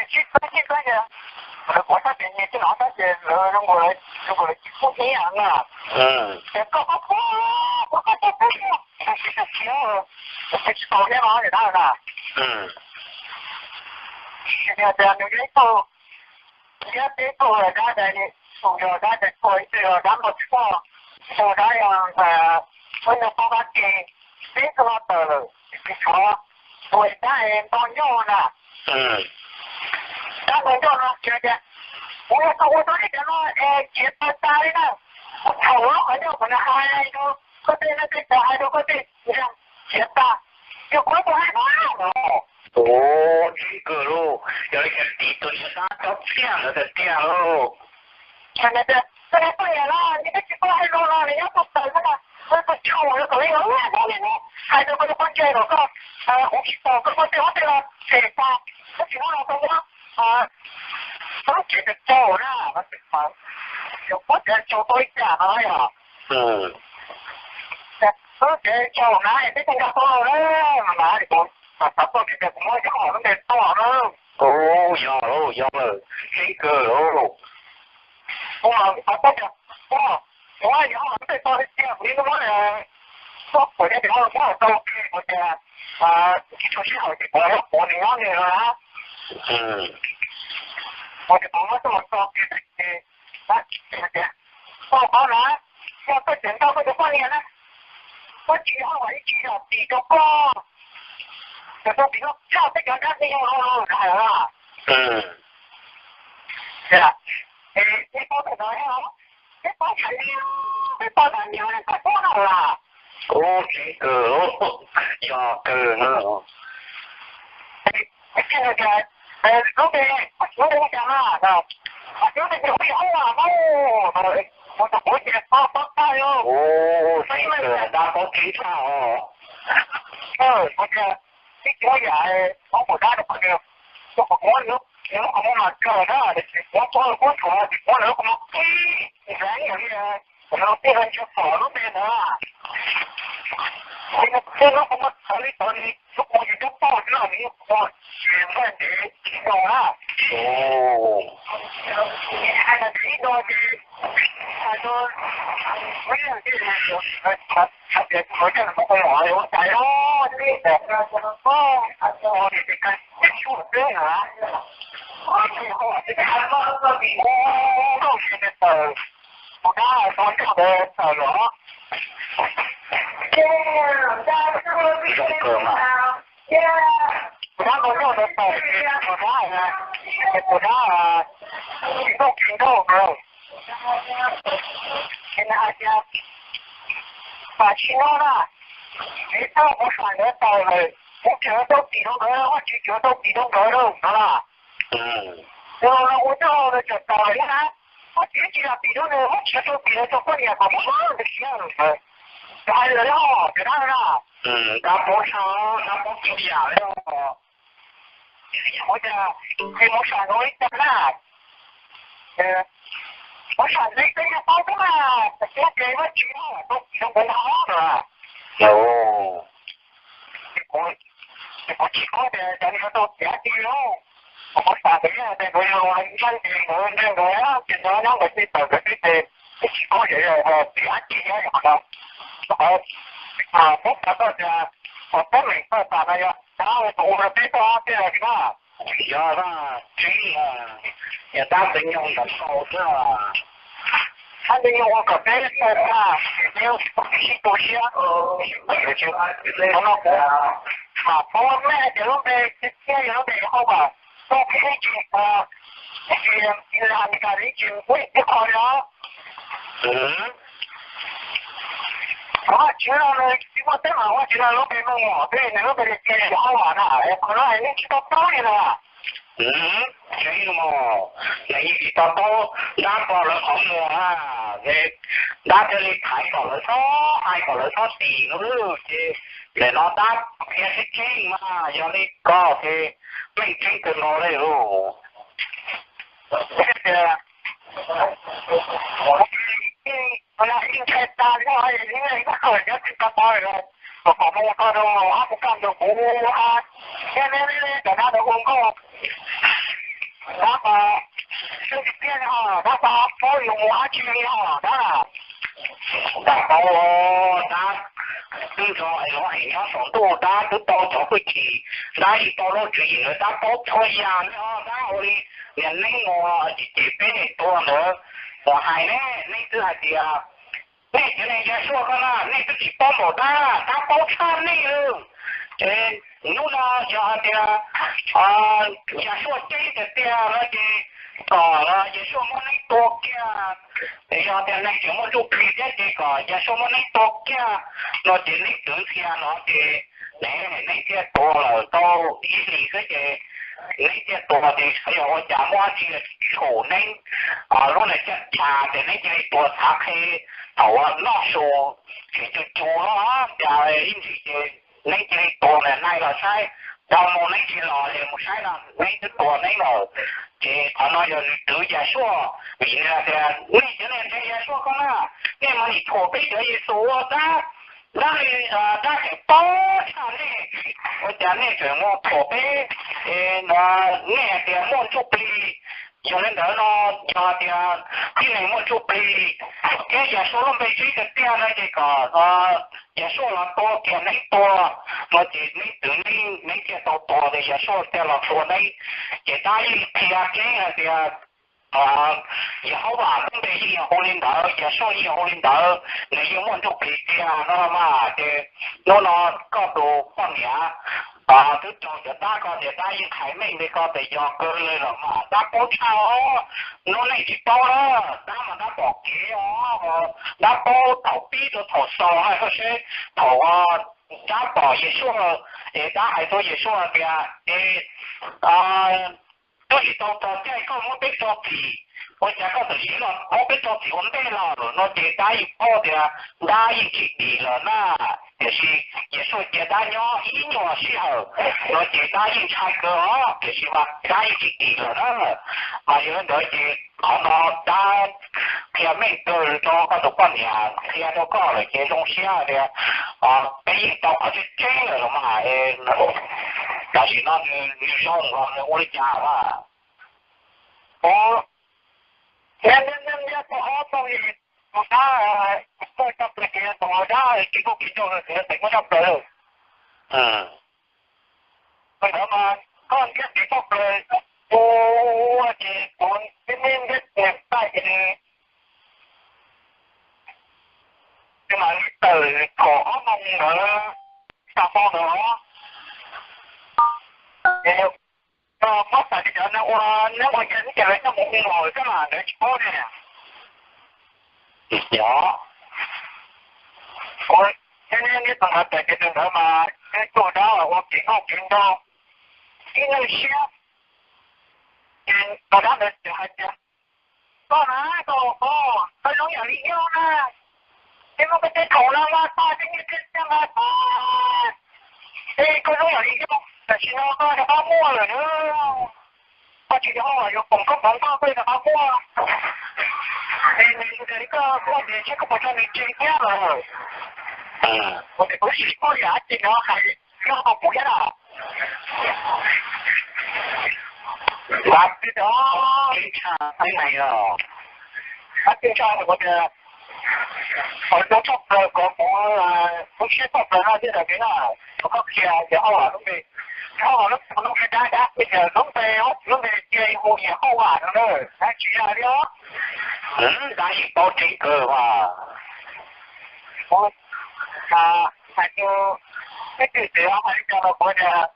Tsis txawj tsis txawj ces lawv kuv sab ces nyias tsis hnov sab ces lawv zoo nkaus lawv tsis pub hnyiab na. Ces koj koj koj koj tsis txawj tsis txawj khiav, tsis tau hnyiab no ces dab na. Tias nws yog ib tug, yog ib tug dab, tus yog dab, tus yog dab npau suav, tus dab yog ua nyuag pab dab tsi, peb tug no tawm lawm, tsis tshuav tus dab nto ncauj na. Dab nto ncauj no tias, kuv yog tus ua tau li cas no es khiav tawg tas li na. Kuv thaum ub qhov ncauj kuv hais rau koj tej, koj tej hais rau koj tej, khiav tag, yog kuv tus hais no. Ua tseeb kawg lauj, yog li cas tus niag dab cov txiaj ntawd tiag tiag lauj. Koj niag poj niam los nws twb tsis tau hais lus los nws nyob tau tawm xwb na. Koj tus tshua los kom li los ua li ne, hais rau koj tus poj ntxoog kom koj, kuv tsis tau koj poj ntxoog ua tej los tshem tag, koj tsis muaj los tau muab tub tsev tau caum na, no tsis pom, yog muab tsev caum tau li cas no yog. Tub tsev caum na peb tsis nkag tau na, mas mas kuv xav tuaj tsis tias kuv muab yog lub npe tuaj na. Yog lauj, yog lawm, tseeb kawg lauj. Kuv mas xav tuaj tias, kuv muab yog lub npe tuaj tiag tiag kuv yeej muab tuaj kuv thiaj tias muab tau kuv tias tsis tshua sij hawm ces kuv muab kuv nws nyob nws no na. Kuv tias kuv muab tuaj mus txog kiag ces, ces tias, koj paub na, yog koj tseem nrog koj tus poj niam na, koj tsis yog ib tsis yog tim rau koj, ces koj tim no tshaj peb cov dab tsi yog los hais na. Ces peb paub tawm no, peb paub txhais li, peb paub txhais li koj paub no las. Ub, tseeb kawg, yog kawg na. Ces tias, lub npe, koj tsis muaj npe ua cas na, koj tsis muaj npe ces ua li hauj vam na, mus rau kuv ces koj paub tag li. Ub, tseeb kawg, dab paub tseeb tshaj os. Kuv tias, tsis muaj yam, muab kuv dab rau koj, rau kuv muab nws lub qhov muag mas kawg na, tsis muab txog kuv tshuav, tsis muab nws lub qhov muag kib nrev yam li, kuv no tij laug Ntsuag Pom lub npe ntawd. Nws lub qhov muag txawv li tod, nws lub qhov muag yus cov poj xwb los nws lub qhov muag tsis npaj ntev tsis zoo na. Hais tias ib no ces hais rau, ib no ces, hais tias kuv coj nws muab kuv mom ua tais los tib tes, ua tes tes kais tib tshuaj xwb na. Ua tes tes kais, ua nkauj ces nws tawm, tus dab nto ncauj ntawd tawm los. Zoo kawg mas. Tus dab nto ncauj ntawd tawm ces tus dab, ces tus dab tsis nkauj tsis nraug ntawd, ces nws hais tias, tam sim no na, tsev txog kuv fam ntawd tawm lawm, kuv tseem tau tim rau nkawd, Vajtswv tseem tau tim rau nkawd no na. Nws los ua coj los tseem tawm lawm thiab na, Vajtswv tsis yog tim rau nws, Vajtswv tau tim rau cov poj niam kom muab nws siav ntawd. Cov hais lawm los cov dab na. Dab paub tshaj, dab paub txhua yam li os. Ua cas ces mus sam nkaus li cas na? Mus sam nkaus li peb yog paub xwb mas, tam sim no ces Vajtswv tau tim rau kuv ntag no. Ces kuv tsis paub tias cov niag tau tiav ci lauj. Kuv mus sam ntawd yog tias nkawd yog ntseeg ces nkawd ntseeg nkawd, ces nkawd nyob nkawd tsis tawm nkawd tib ces, kuv tsis paub tias yog tiav ci nyob qhov no. Rau qhov, mas peb xav tau tias, qhov teeb meem txog tas no yog dab tus ua rau peb tau ob peb los tsis na. Yog, tseeb, yog dab ntxwg nyoog ntawm sau xwb. Dab ntxwg nyoog ua kom peb tau tag, peb sib tu siab. Qhov no kuv mam paub meej tias lub npe tiag tiag yog lub npe Yehauj Vam, koj pheej tsis ua, ib tsis lam li cas li tsis ua ib qho li os. Qhov Vajtswv no nws tsis muaj teeb meem, Vajtswv no lub npe meej mom xwb, nws lub npe tiag tiag Yehauj Vam na, qhov no nej tsis tau paub li no. Tseeb mog, nws yeej tsis tau paub dab pog lawv qhov muag na, dab thiaj li thaiv kom lawv txhob hais kom lawv txhob tim no ces, nim no dab qhia tseeb tseeb mas yog li ko ces meej tseeb kawg nkaus li lauj. Ntshai tas li, ib qho tsis tau tau, kom kom mus tau rau ob peb kaj ntug kuv, thiab cov dab ntawd ua nkauj. Dab ko, xyov tiag tiag os, dab ko paub yuav mus dab tsi li os dab. Dab paub, dab twb nrog luag hais nyob saum ntuj, dab twb tau cov hwj chim, dab yeej tau lub tswv yim lawm, dab paub txhua yam li os dab. Ua li niag neeb mus ces peb niag tuag ntawd mus hais ne, neeb twb hais tias nej cov niag Yaj Suaj ko na nej twb tsis paub npaum dab, dab paub tshaj nej li. Ces hnub no yog hais tias Yaj Suaj ceeb tiag tiag no ces kom Yaj Suaj muab neeb tua kiag. Yog tias neeg tseem muaj ntsuj plig thiab ces kom Yaj Suaj muab neeb tua kiag no ces neeb twv ntxhias no ces neeg thiaj tuag lawm tau ib hlis xwb ces neeb thiaj tuag ces xyov yog ua cas muaj dab tsi tshum neeb lub niag caj cas ces neeb cia li tuag txhav qhi. Thaum uas noj su tseem cus cus no cas ib ntsis ces neeb cia li tuag na, nai los saib, dhau mus neeb tsis los li, mus saib no neeb twb tuag neeb lawm. Ces qhov no yog nws twv Yaj Suaj vim nws hais tias nej cov niag ntseeg Yaj Suaj ko na, nej mas nim thuam peb cov Yexus ua dab, dab li, dab tseem paub tshaj nej, ua cas nej tseem mus thuam peb? Es nej hais tias muaj ntsuj plig, yog li ntawd no yog tias tib neeg muaj ntsuj plig thiab Yaj Suaj lub npe tseeb tiag tiag no ces kom Yaj Suaj los tua kiag neeb tuag no ces neeb twv neeb, neeb thiaj tau tuag ces Yaj Suaj thiaj los tua neeb. Ces dab yeej qhia keeb hais tias Yehauvas lub npe yeej yog hu li ntawd, Yaj Suaj yeej yog hu li ntawd, nws yeej muaj ntsuj plig tiag no mas ces hnub no koj tus poj niam twb raug cov dab ko tias dab yeej qhia meej li ko tias yog kawg li los mas dab paub tshaj os. Hnub nej tsis paub na, dab mas dab pom kev os, dab paub thaum pib rau thaum xaus na, koj seb thaum dab pom Yaj Suaj es dab hais rau Yaj Suaj tias es twb tsis tau txog caij koj muab peb tso txim, ua cas koj txawm siv los muab peb tso txim ua ntej lawm no ces dab yeej paub tias dab yeej tsis dim lawm na. Tiam sis Yaj Suaj cia dab nyob ib nyuag sij hawm no ces dab yeej ntshai kawg os, tiam sis mas dab yeej tsis dim lawm na. Mas yog li ntawd ces qhov no dab qhia meej kawg rau koj tus poj niam, qhia rau koj lawm ces zoo siab tias peb yeej tau qhov tseeb tseeb lawm los mas. Tam sim no nws zoo los nws ua li cas mas? Ua, neb neb neb tau ob tau yim tus dab, tau tau plaws ces tus dab kev nkauj kev nraug ntawd tes muab tso plaws. Tus ntawd mas koj ntiab kev tso plaws ua ces kuv ntiab ntiab ntiab ntiab ces nws mam li tawm thaum ob moos ntawd, xya moos ntawd os. Ces muab xav tias cov neeg ua, neeg ua cas neb cov lawv coj mus hu lawm xwb mas nkawd tsis paub ne. Yog, ua, neb neb tus ntawd tawm ces tus ntawd mas neb tus dab ua kev nkauj kev nraug ib nyuag siab, ces tus dab ntawd txawm hais tias, koj na, koj, koj zoo yam li yog na, es muab koj tej khoom no mas tag, tej nyiaj tej txiaj mas tag, es koj zoo yam li yog, tam sim no koj rov qab muaj lawm na. Koj tsis yog yuav foom koob hmoov koj, koj rov qab muaj. Es nws li koj muaj ces seb koj puas tso nws tseg thiab lawm. Ua ces kuv sim muaj yam dab tsi no hais rau kuv thiab na. Tab sis tshaj, tab sis tshaj kuv tias, qhov zoo tshaj plaws kom kuv lub siab tshaj plaws no thiab ntawm kev na, kom koj qhia Yehauj Vam lub npe. Yehauj Vam lub, lub npe dab dab, lub npe, lub npe cia hu Yehauj Vam no na, dab tsis yog li os. Dab yeej paub tseeb kawg mas. Hais tias, peb twb txiv hais li cas los kuv tias,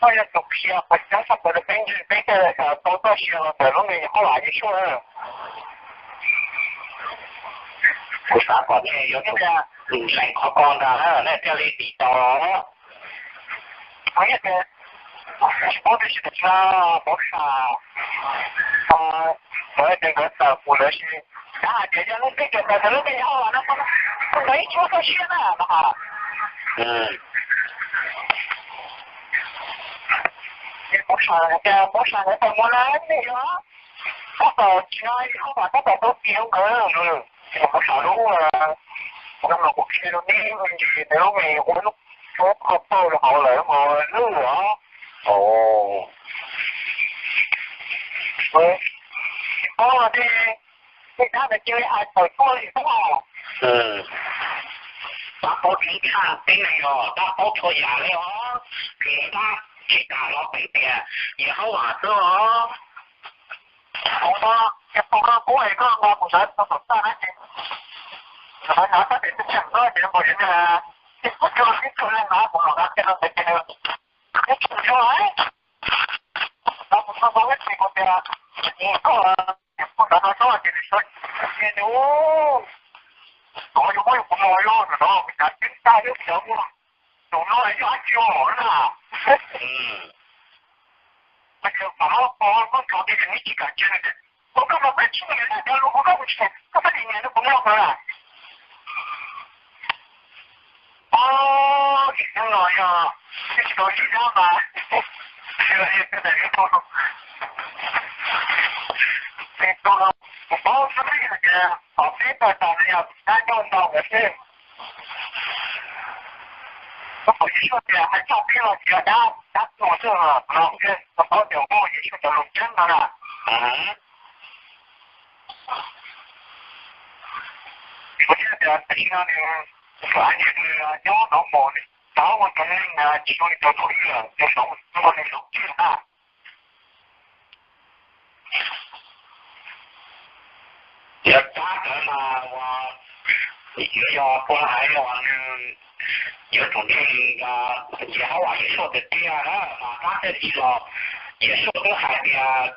koj yog tus qhia qhov tseeb tshaj plaws rau peb ntseeg, peb thiaj tau txoj sia los ntawm lub npe Yehauj Vam Yeshua. Kuv xav kom nej yuav tsum lees qhov ko ntag na, nej thiaj li dim tau. Tsis paub tias tsis tau xav paub xav, lawv tias nkawd tawm kuv lawv tsis, kav hais tias yog leej twg tawm tawm lub npe Yehauj Vam no, tus ntawd yeej tsis muaj txoj sia na no. Ces kuv xav tias kuv xav nkawd tawm mus lawm nej yog tab tom tsis no Yehauj Vam tab tom tau tis rau nkawd. Kuv xav lub, kuv no kuv qhia rau nej me ntsis ntawd lub me ua lub, lub kho tauj rau hauv lawm mus lwj os. Cia li hais tawm tuaj li xwb os. Tab paub tseeb tshaj tib neeg os, tab paub txhua yam li os. Tsis tas los peev tias Yehauvas xwb os. Kuv no, ces tus no kuv es koj nqa mus sawv rau tom txaj na ces, sawv hnyav sab tes twb tsheej no ces npau yog ces kuv coj tib tug leej no mus los ntawd ces no ntawd ces nws, nws tsis yog, no kuv txhua txhua ib txhis kuv tias, koj, tus ntawd no nyob ces nws sawv ces nws, kuv yuav muab yus kuv no yog no, kuv cov ceeb tag yog cov ua, tus no yog dab tsi os na. Mas yog kom no, koj tso ces nws tsis kam cia nws tias, ua koj mas peb tsis nyiam no cov lus ua koj mus tsis, koj pab nim nyiam no kuv no mas. Os, tsis no yog, tsis tau tsis nyob mas, tsis yog, tsis tau, tsis tau, kuv paub xwb tias, tom peb tawg tas no yog dab ncauj ntau lawm xwb. Koj pom Yexus tias hais txog peb los tsis yog dab, dab tuag xwb los no, koj paub tias muaj Yexus cov lus ceeb no na. Kuv thiaj tias tam sim no nws, kuv niam nws nyob nov mos, nws tau ua cov neeg tsis zoo li cov thaum ub lawm, nws hloov, nws hloov kiag na. Yog dab ntawd mas uas yuav yog puas hais uas nws yuav tsum ntseeg Yehauvas Yexus tiag tiag na mas dab thiaj li los. Yexus twb hais tias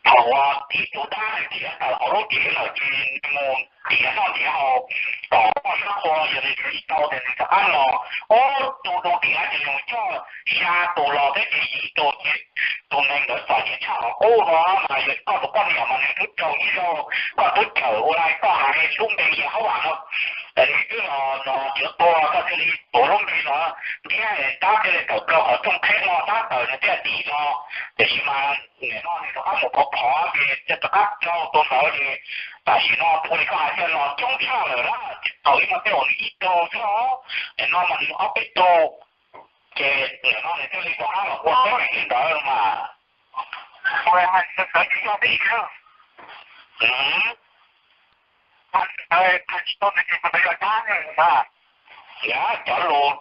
thaum uas ib tug dab nws khiav tawm hauv lub tsev lawm ces nws mus nrhiav noj nrhiav haus tom toj sab qhua, yog nws nrhiav tsis tau ces nws rov qab los. Ob tug rau tias ces nws coj xya tus los thiab ces yim tus ces tus neeg ntawd txom nyem tshaj qhov qub no mas yog koj tus poj niam mas nws twb raug ib zaug, koj twb cawm ua li koj hais lub npe Yehauvas no, nws twb los no cov tuag koj thiaj li tuav lub npe no thiab dab thiaj li tawm plaws qhov rooj qheb no, dab tawm nws thiaj dim no. Tiam sis mas nim no nws rov qab mus phov phov ces rov qab raug tus ntawd ces tam sim no ua li koj hais thiaj los coob tshaj lawm na. Thaum ub mas tej zaum nws ib tug xwb os, nim no mas nws ob peb tug. Ces nim no nws thiaj li rov qab los ua teeb meem li ntawd mas. Yog cov lus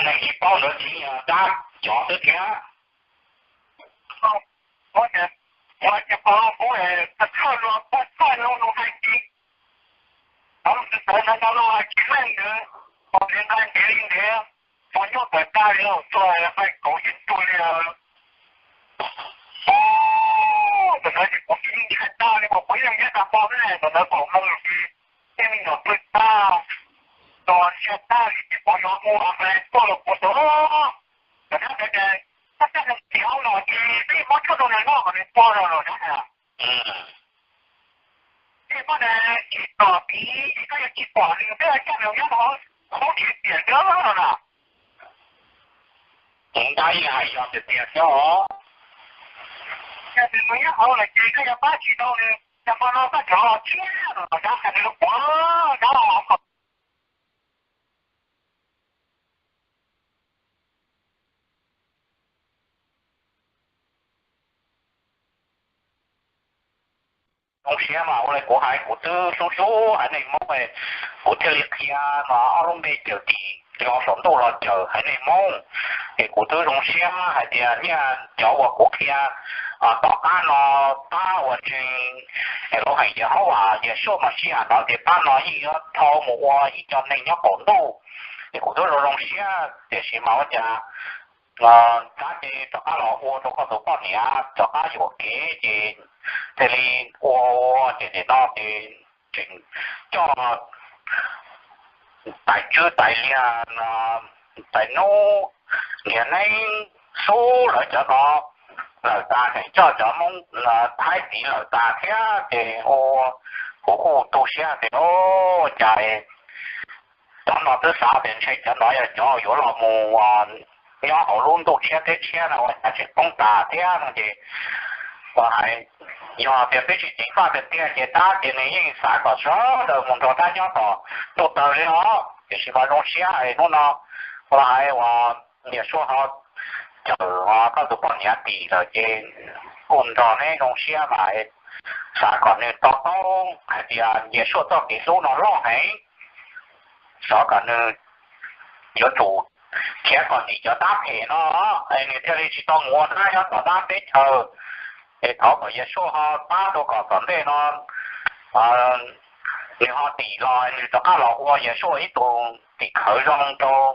neeg tsis paub ntawd tsis yog dab cov xwb thiab. Ua cas pom kuv txhawj luag pog txhawj luag mus hais tias, tau tus tawv ntawd no luag tsis meej ntawd, pom ntev nqa ntev li ntev, pog nyob tawm tag li los txog qaij kauv yeej tuag li. Ntawm no ces kuv tsis yeej hais tag li, kuv yeej nyob tag nrho xwb, ntawm no kaum moo ces tej me nyuam pw tag, tos ntsia tag li ces kuv yuav mus hais tuaj los kuv tus, ntawm no ntawd ces tab tab neeg tiav no ces peb muab tshuaj rau nws noj kom nws tuag los los na. Tej muab nws tsis tom tid ces koj yuav tsis pom nws, peb coj nws nyob rau hauv tsev tiam ntawd no na. Ntawd yeej hais yog tiag tiag xwb os. Yog nws mus nyob hauv lawm ces koj yuav pab tsis tau nws, yog hmo no koj rov los tshiab los dab qhia nws lub puav dab los kom Zoo siab mas ua li kuv hais, kuv twb hlub hlub haiv neeg Hmoob, kuv thiaj li qhia no ob lub npe cawm dim los saum ntuj los cawm haiv neeg Hmoob. Es kuv twb zoo siab hais tias niaj cov uas kuv qhia tom qab no pab uas ntseeg lub hais Yehauvas Yeshua Mashiach ntawd ces pab no yeej yuav dhau mus ua ib co neeg nyob qaum ntuj. Es kuv twb zoo zoo siab, tiam sis mas ua cas tab ces rov qab los ua rau koj tus poj niam rov qab yuam kev ces thiaj li ua ua ces nim no ces tseem coj tais tswb tais liag, tais nub, niag neeb xub lawv cov no lawm tas, tseem coj cov Hmoob Thaib txiv lawm tas thiab ces ua, kuv kuj tu siab tias ua cas cov no twb xav tias ntshe cov no yog cov yuav los mus nyob hauv lub ntuj tshiab teb tshiab no ua cas tseem poob tas thiab no ces ua hais yog tias peb tsis ceev faj tiag tiag ces tab ces nws yeej xav kom sawv daws mus nrog dab nyob tom ntuj tawg li os. Tiam sis mas zoo siab es hnub no ua hais uas Yeshua ho cawm koj tus poj niam tim lawm ces kuj nrog neb zoo siab mas xav kom nws to taub tias Yeshua txoj kev hlub no loj heev, xyov kom nws yuav tsum khiav kom dim cov dab phem no, nws thiaj li tsis tau mus ua dab nyob tom dab teb chaws. Es thov kom Yeshua ho pab rau kom tom ntej no nws ho dim los nws rov qab los ua Yeshua ib tug tim khawv zoo rau